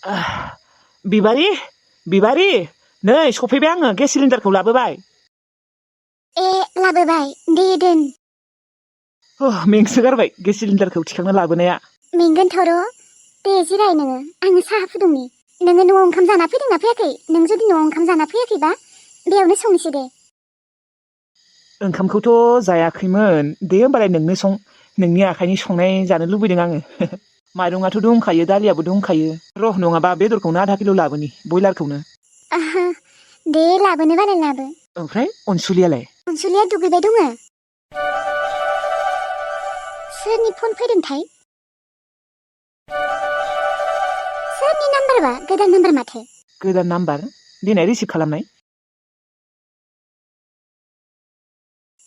बिबारी बिबारी नै सफैबाय आङो गेस सिलिन्डारखौ लाबोबाय। लाबोबाय दे दोन। मेंसोगारबाय गेस सिलिन्डारखौ थिखांना लाबोनाया। मेंगोनथ' र' दे जिराय नोङो आङो साहा फुदुंनि। नोङो न'आव ओंखाम जाना फैदोंना फैयाखै? नों जुदि न'आव ओंखाम जाना फैयाखैबा बेयावनो संनोसै दे। ओंखामखौथ' जायाखैमोन। दे होमबालाय नोंनो सं। नोंनि आखाइनि संनाय जानो लुबैदों आङो। माइरंआथ' दंखायो दालियाबो दंखायो। र' नङाबा बेदरखौनो आधा किल' लाबोनि बयलारखौनो। दे लाबोनो बालाय लाबो। ओमफ्राय अनसुलियालाय? अनसुलिया दुगैबाय दङ। सोरनि फन फैदोंथाय? सोरनि नाम्बारबा? गोदान नाम्बार माथो। गोदान नाम्बार? देनाय रिसिभ खालामनाय।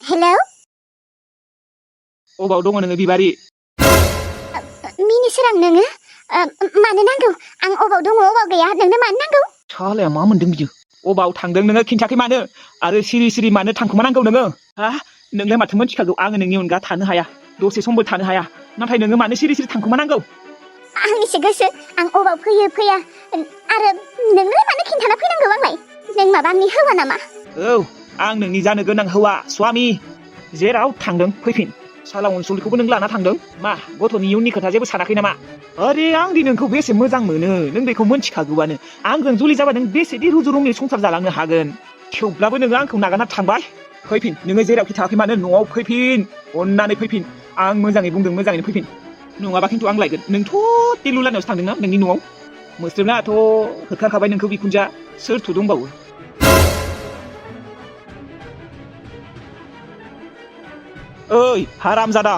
हेलौ? अबाव दङ नोङो बिबारी? मिनिसोरां नोङो? मानो नांगौ? आं अबाव दङ अबाव गैया नोंनो मानो नांगौ? सालाया मा मोनदों बियो? अबाव थांदों नोङो खिन्थाखै मानो? आरो सिरि सिरि मानो थांखोमानांगौ नोङो? हा? नोंलाय माथो मोनथिखागौ आङो नोंनि अनगा थानो हाया। दसे समबो थानो हाया। नाथाय नोङो मानो सिरि सिरि थांखोमानांगौ? आंनिसो गोसो आं अबाव फैयो फैया। आरो नोंलाय मानो खिन्थाना फैनांगौ आंलाय? नों माबा आंनि हौवा नामा? औ आं नोंनि जानो गोनां हौवा स्वामि। जेराव थांदों फैफिन। साला अनसुलिखौबो नों लाना थांदों। मा गथ'नि इयुननि खोथा जेबो सानाखै नामा? अरे आंदि नोंखौ बेसे मोजां मोनो नों बेखौ मोनथिखागौआनो। आंजों जुलि जाबा नों बेसेदि रुजु रुमनि संसार जालांनो हागोन। थेवब्लाबो नोङो आंखौ नागारना थांबाय। फैफिन नोङो जेरावखि थाङाखै मानो न'आव फैफिन। अननानै फैफिन। आं मोजाङै बुंदों मोजाङैनो फैफिन। नङाबा खिन्थु आं लायगोन। नोंथ' टेलुलानावसो थांदोंना नोंनि न'आव? मोस्रोमनाथ' होखारखाबाय नोंखौ बिखुनजोआ। सोरथो दंबावो? ओइ हारामजादा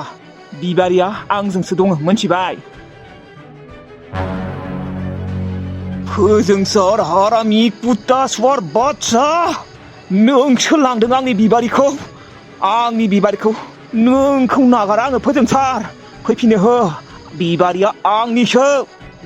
बिबारिया आंजोंसो दङ मोनथिबाय? फोजोंसार हारामि कुत्ता स्वार बादसा नोंसो लांदों आंनि बिबारिखौ। आंनि बिबारिखौ नोंखौ नागारा आङो फोजोंसार। फैफिनो हो। बिबारिया आंनिसो।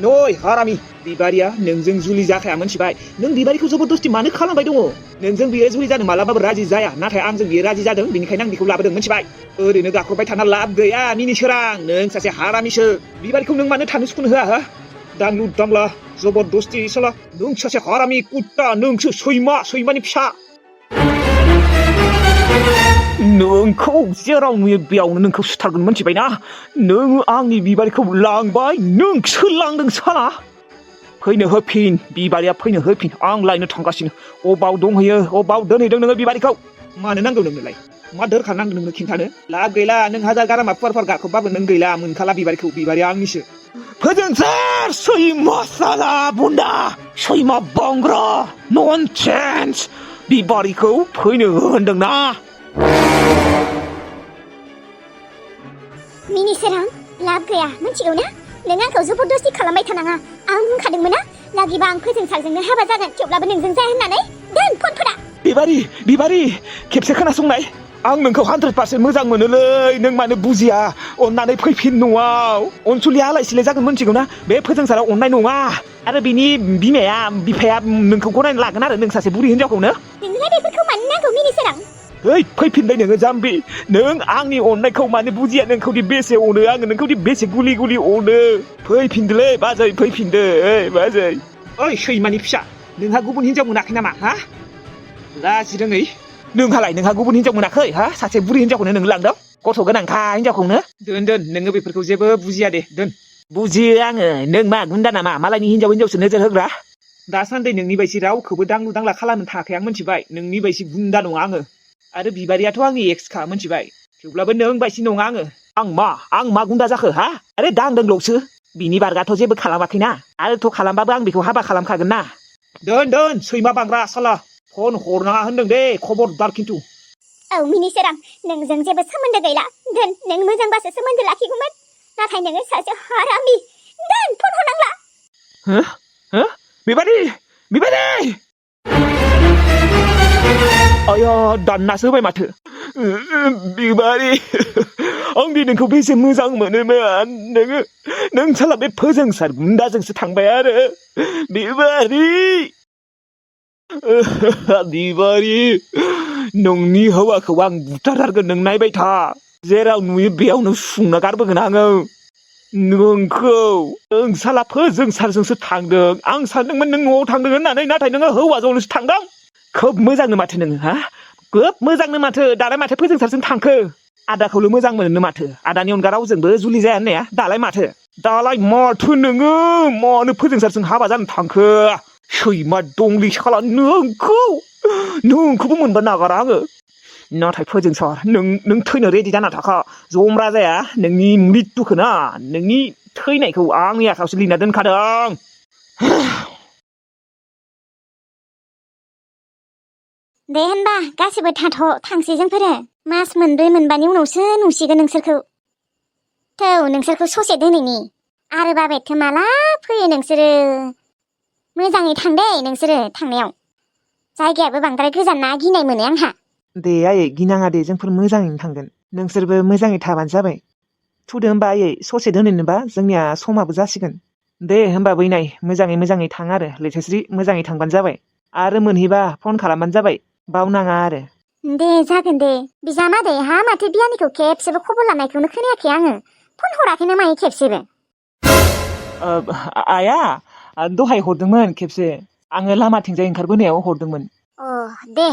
नै हारामि बिबारिया नोंजों जुलि जाखाया मोनथिबाय? नों बिबारिखौ जबरदस्ति मानो खालामबाय दङ? नोंजों बियो जुलि जानो मालाबाबो राजि जाया। नाथाय आंजों बियो राजि जादों बेनिखायनो आं बिखौ लाबोदों मोनथिबाय? ओरैनो गाख्रबबाय थाना लाब गैया मिनिसोरां। नों सासे हारामिसो। बिबारिखौ नों मानो थानो सुखुनो होआ? दांलु दांला जबरदस्ति साला। नों सासे हारामि कुत्ता। नोंसो सैमानि फिसा। नोंखौ जेराव नुयो बेयावनो नोंखौ सुथारगोन मोनथिबायना? नों आंनि बिबारिखौ लांबाय। नोंसो लांदों साला। फैनो होफिन बिबारिया फैनो होफिन। आं लायनो थांगासिनो। अबाव दंहैयो अबाव दोनहैदों नोङो बिबारिखौ? मानो नांगौ नोंनोलाय? मा दरखार नांदों नोंनो खिन्थानो? लाब गैला नों हाजार गारामा फुवार गाखोबाबो नों गैला मोनखाला बिबारिखौ। बिबारिया आंनिसो। फोजोंसार सैमा साला बुन्दा सैमा बंग्रा ननसेन्स। बिबारिखौ फैनो होनदोंना? मिनिसोरां लाब गैया मिथिगौ ना? नों आंखौ जबरदस्ति खालामबाय थानाङा। आं बुंखादोंमोन ना लागिबा आं फोजोंसारजोंनो हाबा जागोन थेवब्लाबो नोंजों जाया होननानै। दोन फनफोरा। बिबारि खेबसे खोनासंनाय। आं नोंखौ 100% मोजां मोनोलै। नों मानो बुजिया? अननानै फैफिन न'आव। अनसुलिया आलाय सिलाय जागोन मोनथिगौ ना? बे फोजोंसारा अननाय नङा। आरो बिनि बिफाया नोंखौ गनायना लागोन आरो नों सासे बुरि हिनजावखौनो। नोंलाय बेफोरखौ मानो नांगौ मिनिसोरां? ओइ फैफिनलै नोङो जाम्बि। नों आंनि अननायखौ मानो बुजिया? नोंखौदि बेसे अनो आङो। नोंखौदि बेसे गुलि गुलि अनो। फैफिनदोलै बाजै फैफिनदो। ओइ बाजै। ओइ सैमानि फिसा नोंहा गुबुन हिनजाव मोनाखै नामा? हा लाजिरोङै। नोंहा गुबुन हिनजाव मोनाखै? हा सासे बुरि हिनजावखौनो नों लांदों। गथ' गोनांखा हिनजावखौनो। दोन नोङो बेफोरखौ जेबो बुजिया दे दोन। बुजियो आङो। नों मा गुन्दा नामा? मालायनि हिनजावसो नोजोर होग्रा। दासान्दि नोंनि बायदि रावखौबो दांलु दांला खालामनो थायाखै आं मोनथिबाय? नोंनि बायदि गुन्दा नङा आङो। आरो बिबारियाथ' आंनि एक्सखा मोनथिबाय? थेवब्लाबो नों बायदि नङा आङो। आं मा गुन्दा जाखो? हा आरे दांदोंल'सो। बिनि बारगाथ' जेबो खालामाखैना। आरोथ' खालामबाबो आं बेखौ हाबा खालामखागोन ना। दोन सैमा बांग्रा साला। फन हरनाङा होनदों दे खबरदार खिन्थु। औ मिनिसोरां नोंजों जेबो सोमोन्दो गैला। दोन नों मोजांबासो सोमोन्दो लाखिगौमोन। नाथाय नोङो सासे हारामि। दोन फन हरनांला। बिबारि आया दाननासो होबाय माथो। बिबारि आंदि नोंखौ बेसे मोजां मोनोमोन। नों साला बे फोजोंसार गुन्दाजोंसो थांबाय आरो। बिबारि नोंनि हौवाखौ आं बुथारथारगोन। नों नायबाय था। जेराव नुयो बेयावनो सुंना गारबोगोन आङो। नों साला फोजोंसारजोंसो थांदों आं सानदोंमोन नों न'आव थांदों होननानै नाथाय नोङो हौवाजोंसो थांदों खोब मोजांनो माथो नोङो हा खोब मोजांनो माथो दालाय माथो फोजोंसारजों थांखो आदाखौल' मोजां मोनो माथो आदानि अनगा रावजोंबो जुलि जाया होननाया दालाय माथो नोङो मानो फोजोंसारजों हाबा जानो थांखो सैमा दंलै साला नोंखौबो मोनबा नागारा आङो नाथाय फोजोंसार नों थैनो रेडि जाना थाखा जमरा जाया नोंनि मृत्युखौ ना नोंनि थैनायखौ आंनि आखायावसो लिरना दोनखादों दे होनबा गासिबो थांसै जोंफोरो मास मोनब्रै मोनबानि उनावसो नुसिगोन नोंसोरखौ ससे दोनैनि आरो बाबायथो माला फैयो नोंसोरो मोजाङै थां दे नोंसोरो थांनायाव जायगायाबो बांद्राय गोजान ना गिनाय मोनो आंहा दे आयै गिनाङा दे जोंफोर मोजाङैनो थांगोन नोंसोरबो मोजाङै थाबानो जाबाय थुदो होमबा आयै ससे दोनैनोबा जोंनिया समाबो जासिगोन दे होमबा बैनाय मोजाङै थां आरो लैथोस्रि मोजाङै थांबानो जाबाय आरो मोनहैबा फन खालामबानो जाबाय बावनाङा आरो दे जागोन दे बिजामादै हा माथो बियानिखौ खेबसेबो खबर लानायखौनो खोनायाखै आङो फन हराखैनो मायो खेबसेबो आया दहाय हरदोंमोन खेबसे आङो लामाथिंजाय ओंखारबोनायाव हरदोंमोन दे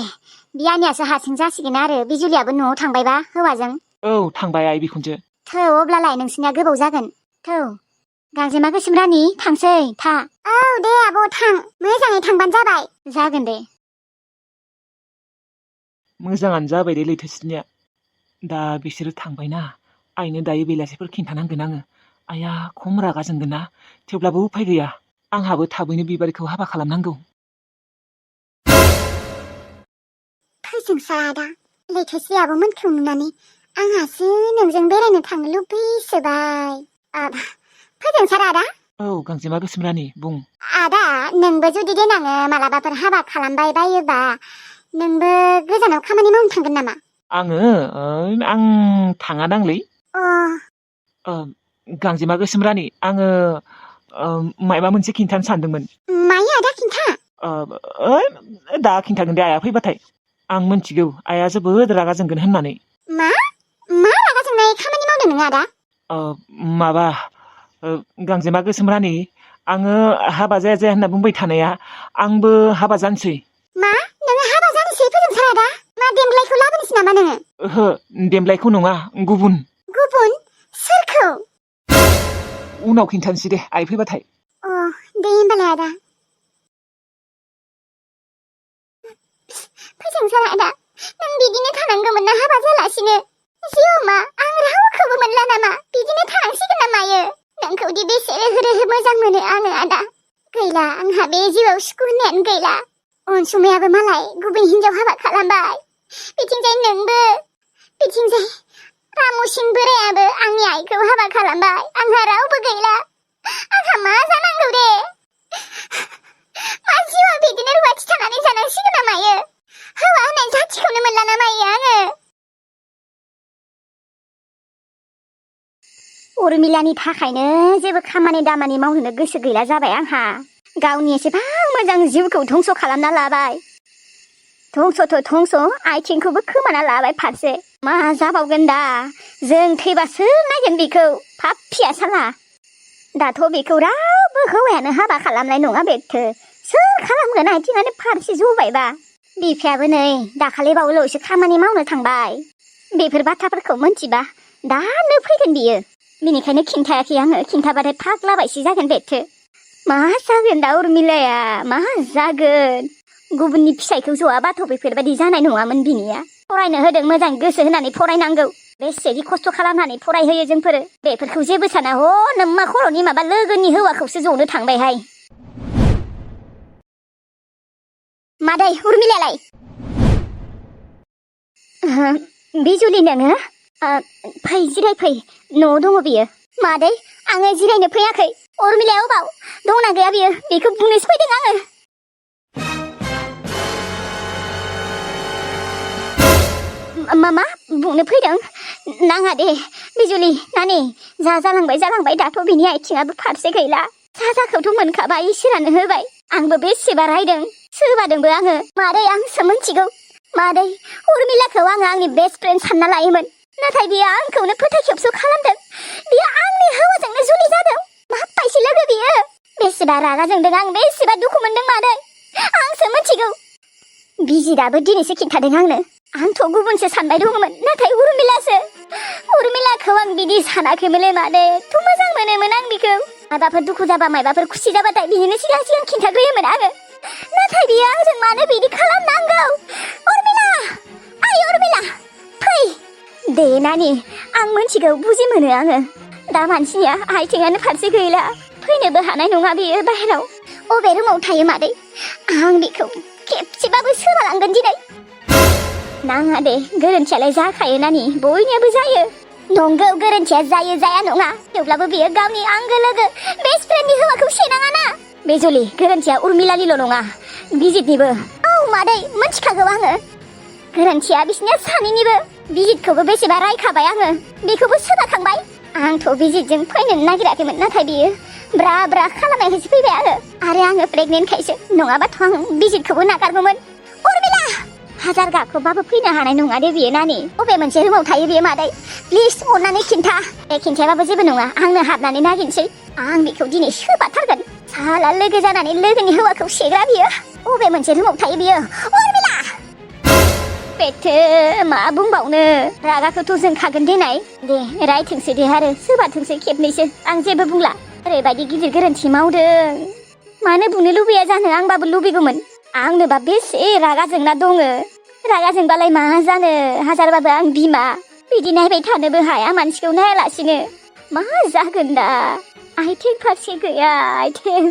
बियानियासो हारसिं जासिगोन आरो बिजुलियाबो न'आव थांबायबा हौवाजों औ थांबाय आइ बिखुनजो थौ अब्लालाय नोंसिनिया गोबाव जागोन थौ गांजेमा गोसोम रानि थांसै था औ दे आब' थां मोजाङै थांबानो जाबाय जागोन दे मोजाङानो जाबाय दे लैथोस्रिनिया दा बिसोरो थांबायना आइनो दायो बेलासिफोर खिन्थानांगोन आङो आइया खम रागा जोंगोन ना थेवब्लाबो उफाय गैया आंहाबो थाबैनो बिबारिखौ हाबा खालामनांगौ फोजोंसार आदा लैथोस्रि आब'मोनखौ नुनानै आंहासो नोंजों बेरायनो थांनो लुबैसोबाय फोजोंसार आदा औ गांजेमा गोसोम रानि बुं आदा नोंबो जुदि देनाङो मालाबाफोर हाबा खालामबाय बायोबा नोंबो गोजानाव खामानि मावनो थांगोन नामा आङो आं थाङा दांलै गांजेमा गोसोम रानि आङो मायबा मोनसे खिन्थानो सानदोंमोन मायो आदा खिन्था दा खिन्थागोन दे आइया फैबाथाय आं मिन्थिगौ आइया जोबोद रागा जोंगोन होननानै मा रागा जोंनाय खामानि मावदों नों आदा माबा गांजेमा गोसोम रानि आङो हाबा जाया होनना बुंबाय थानाया आंबो हाबा जानोसै मा नोङो हाबा जानोसै फोजोंसार आदा मा देमग्लायखौ लाबोनोसै नामा नोङो ओहो देमग्लायखौ नङा गुबुन सोरखौ उनाव खिन्थानोसै दे आइ फैबाथाय दे होनबालाय आदा फोजोंसार आदा नों बिदिनो थानांगौमोन ना हाबा जालासिनो जिउ मा आं रावखौबो मोनला नामा बिदिनो थानांसिगोन ना मायो नोंखौदि बेसे रोहो मोजां मोनो आङो आदा गैला आंहा बे जिउआव सुखु होननायानो गैला अनसुमायाबो मालाय गुबुन हिनजाव हाबा खालामबाय बिथिंजाय नोंबो बिथिंजाय रामुसिं बोरायाबो आंनि आइखौ हाबा खालामबाय आंहा रावबो गैला आंहा मा जानांगौ दे मा जिउआव बिदिनो रुवाथि थानानै जानांसिगोन ना मायो हौवा होननाय जाथिखौनो मोनला ना मायो आङो उर्मिलानि थाखायनो जेबो खामानि दामानि मावनो गोसो गैला जाबाय आंहा गावनि एसेबां मोजां जिउखौ धंस खालामना लाबाय धंस आथिंखौबो खोमाना लाबाय फारसे मा जाबावगोन दा जों थैबासो नायगोन बेखौ पाप्पिया साला दाथ' बेखौ रावबो हौवायानो हाबा खालामनाय नङा बेथो सोर खालामगोन आथिङानो फारसे जबायबा बिफायाबो नै दाखालि बावैल'सो खामानि मावनो थांबाय बेफोर बाथ्राफोरखौ मोनथिबा दानो फैगोन बियो बेनिखायनो खिन्थायाखै आङो खिन्थाबाथाय फाग्ला बायसि जागोन बेथो मा जागोन दा उर्मिलाया मा जागोन गुबुननि फिसायखौ जवाबाथ' बेफोरबायदि जानाय नङामोन बिनिया फरायनो होदों मोजां गोसो होनानै फरायनांगौ बेसेदि खस्थ' खालामनानै फरायहोयो जोंफोरो बेफोरखौ जेबो साना नोम्मा खर'नि माबा लोगोनि हौवाखौसो जनो थांबायहाय मादै उर्मिलालाय बिजुलि नोङो फै जिरायफै न'आव दङ बियो मादै आङो जिरायनो फैयाखै उर्मिलाया अबाव दंना गैया बियो बेखौ बुंनोसो फैदों आङो मा बुंनो फैदों नाङा दे बिजुलि नानि जालांबाय दाथ' बिनि आथिङाबो फारसे गैला साजाखौथ' मोनखाबाय इसोरानो होबाय आंबो बेसेबा रायदों सोबादोंबो आङो मादै आंसो मोनथिगौ मादै उर्मिलाखौ आङो आंनि बेस्ट फ्रेन्ड सानना लायोमोन नाथाय बियो आंखौनो फोथायखेबस' खालामदों। बियो आंनि हौवाजोंनो जुलि जादों। माबायदि लोगो बियो? बेसेबा रागा जोंदों आं, बेसेबा दुखु मोनदों मादै, आंसो मिथिगौ। बिजिराबो दिनैसो खिन्थादों आंनो। आंथ' गुबुनसो सानबाय दङमोन, नाथाय उर्मिलासो। उर्मिलाखौ आं बिदि सानाखैमोनलै मादै, थ' मोजां मोनोमोन आं बिखौ। माबाफोर दुखु जाबा माबाफोर खुसि जाबाथाय बिनिनो सिगां सिगां खिन्थाग्रोयोमोन आङो। नाथाय बियो आंजों मानो बिदि खालामनांगौ? उर्मिला, आइ उर्मिला, फै। दे नानि, आं मिथिगौ, बुजि मोनो आङो। दा मानसिया आथिङानो फारसे गैला, फैनोबो हानाय नङा बियो बाहेराव। अबे रुमाव थायो मादै? आं बिखौ खेबसेबाबो सोलालांगोन दिनै। नाङा दे, गोरोन्थियालाय जाखायो नानि, बयनियाबो जायो। नंगौ, गोरोन्थिया जायो जाया नङा, थेवब्लाबो बियो गावनि आंगो लोगो बेस्ट फ्रेन्डनि हौवाखौ सेनाङाना। बेजली, गोरोन्थिया उर्मिलानिल' नङा, बिजितनिबो। औ मादै, मिथिखागौ आङो। गोरोन्थिया बिसिनिया सानैनिबो। बिजितखौबो बेसेबा रायखाबाय आङो, बेखौबो सोगाखांबाय। आंथ' बिजितजों फैनोनो नागिराखैमोन, नाथाय बियो ब्रा ब्रा खालामनायखायसो फैबाय आरो आङो प्रेगनेन्टखायसो, नङाबाथ' आं बिजितखौबो नागारगौमोन। उर्मिला, हाजार गाखोबाबो फैनो हानाय नङा दे बियो नानि। बबे मोनसे रुमाव थायो बियो मादै? प्लिज अननानै खिन्था। खिन्थायाबाबो जेबो नङा, आंनो हाबनानै नागिरनोसै। आं बेखौ दिनै सोबाथारगोन। साला लोगो जानानै लोगोनि हौवाखौ सेग्रा बियो। बबे मोनसे रुमाव थायो बियो? उर्मिला! बेथो मा बुंबावनो, रागाखौथ' जोंखागोन देनाय। दे रायथोंसै दे, आरो सोबाथोंसै खेबनैसो, आं जेबो बुंला। ओरैबायदि गिदिर गोरोन्थि मावदों, मानो बुंनो लुबैया जानो, आंबाबो लुबैगौमोन। आंनोबा बेसे रागा जोंना दङ। रागा जोंबालाय मा जानो, हाजारबाबो आं बिमा। बिदि नायबाय थानोबो हाया मानसिखौ नायालासिनो। मा जागोन दा? आथिं फारसे गैया, आथिं।